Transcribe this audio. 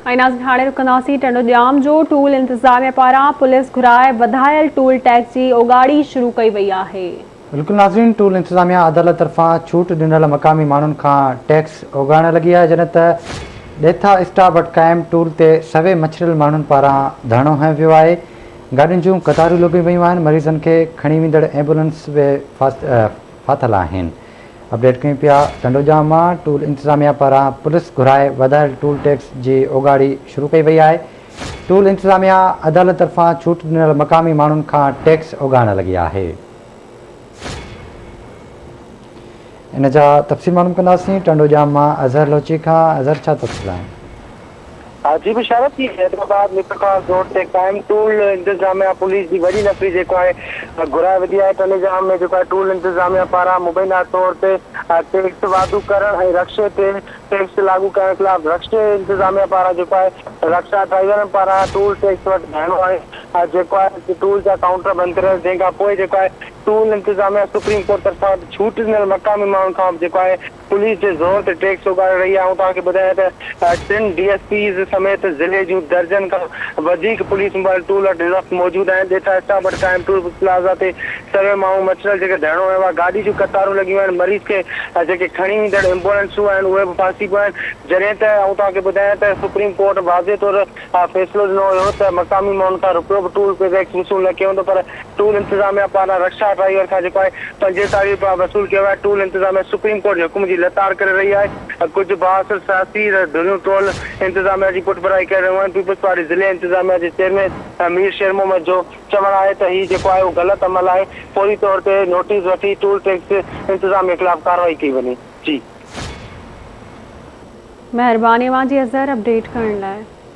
۽ ناظرين هاڻي رڪنداسين ٽنڊو ڄام جو ٽول انتظاميا پاران پوليس گهرائي وڌايل ٽول ٽيڪس جي اوڳاڙي شروع ڪئي وئي آهي. بلڪل ناظرين ٽول انتظاميا عدالت طرفان ڇوٽ ڏنل مقامي ماڻهن کان ٽيڪس اوڳاڙڻ لڳي آهي جڏهن ته ڏيٿا اسٽاپ وٽ قائم ٽول تي سوين مڇريل ماڻهن پاران ڌرڻو هنيو ويو آهي گاڏين جون قطارون لڳيون ويون آهن مريضن کي کڻي ويندڙ ايمبولنس به ڦاٿل آهن. اپڊيٽ ڪيون پيا، ٽنڊوڄام مان ٽول انتظاميا پاران پوليس گهرائي وڌايل ٽول ٽيڪس جي اوڳاڙي شروع ڪئي وئي آهي، ٽول انتظاميا عدالت طرفان ڇوٽ ڏنل مقامي ماڻهن کان ٽيڪس اوڳاڙڻ لڳي آهي. ان جا تفصيل معلوم ڪنداسين ٽنڊوڄام مان اظهر لوچي کان، اظهر ڇا تفصيل آهن؟ جي بشارت ٿي حيدرآباد ميرپورخاص روڊ تي قائم ٽول انتظاميا پوليس جي وڏي نفري جيڪو آهي گهرائي وڌي آهي ٽنڊي ڄام ۾ جيڪو آهي ٽول انتظاميا پاران مبينا طور تي ٽيڪس واڌو ڪرڻ ۽ رڪشي تي ٽيڪس لاڳو ڪرڻ خلاف رڪشي انتظاميا پاران جيڪو آهي رڪشا ڊرائيورن پاران ٽول ٽيڪس وٽ ڌرڻو هڻي جيڪو آهي ٽول جا ڪائونٽر بند ڪري جنهن کان پوء جيڪو آهي ٽول انتظاميا سپريم ڪورٽ طرفان ڇوٽ ڏنل مقامي ماڻهن کان جيڪو آهي پوليس جي زور تي ٽيڪس اوڳاڙي رهي آهي، آئون توهان کي ٻڌايان ته ٽن ڊي ايس پيز سميت ضلعي جون درجن کان وڌيڪ پوليس موبائل ٽول وٽ هن وقت موجود آهن، ڏيٿا اسٽاپ وٽ قائم ٽول پلازا تي سوين ماڻهو مڇريل جيڪي ڌرڻو هنيو آهي، گاڏي جون قطارون لڳيون آهن، مريض کي جيڪي کڻي ايندڙ ايمبولنسون آهن اهي به ڦاسي پيون آهن، جڏهن ته آئون توهان کي ٻڌايان ته سپريم ڪورٽ واضح طور فيصلو ڏنو هيو ته مقامي ماڻهن کان رپيو به ٽول ٽيڪس وصول نه ڪيو ويندو پر ٽول انتظاميا پاران رڪشا ڊرائيور کان جيڪو آهي 45 رپيا وصول ڪيو ويو آهي، ٽول انتظاميا سپريم ڪورٽ جي حڪم جي لتاڙ ڪري رهي آهي، ڪجهه بااثر سياسي ڌريون ٽول انتظاميا جي پٺڀرائي ڪري رهيون آهن، پيپلز پارٽي ضلعي انتظاميا جي چيئرمين مير شير محمد جو چوڻ آهي ته هي جيڪو آهي اهو غلط عمل آهي، فوري طور تي نوٽيس وٺي ٽول ٽيڪس انتظاميا خلاف ڪارروائي ڪئي وڃي. جي. مهرباني اوهان جي اظهر اپڊيٽ ڪرڻ لاء.